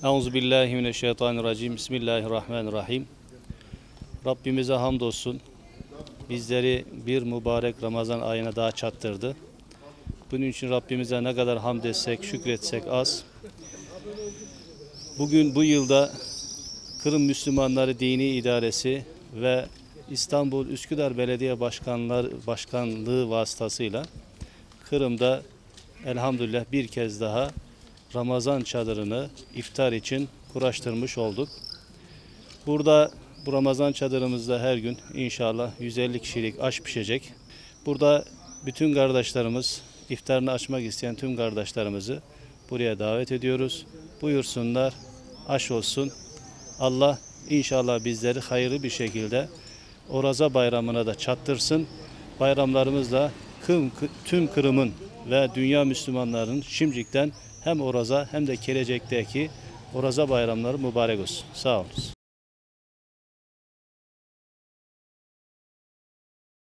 Euzubillahimineşşeytanirracim. Bismillahirrahmanirrahim. Rabbimize hamdolsun. Bizleri bir mübarek Ramazan ayına daha çattırdı. Bunun için Rabbimize ne kadar hamd etsek, şükretsek az. Bugün bu yılda Kırım Müslümanları Dini İdaresi ve İstanbul Üsküdar Belediye Başkanlar Başkanlığı vasıtasıyla Kırım'da elhamdülillah bir kez daha Ramazan çadırını iftar için kuraştırmış olduk. Burada bu Ramazan çadırımızda her gün inşallah 150 kişilik aş pişecek. Burada bütün kardeşlerimiz, iftarını açmak isteyen tüm kardeşlerimizi buraya davet ediyoruz. Buyursunlar, aş olsun. Allah inşallah bizleri hayırlı bir şekilde Oraza bayramına da çattırsın. Bayramlarımızla tüm Kırım'ın ve dünya Müslümanlarının şimdiden hem Oraza hem de gelecekteki Oraza bayramları mübarek olsun. Sağ olunuz.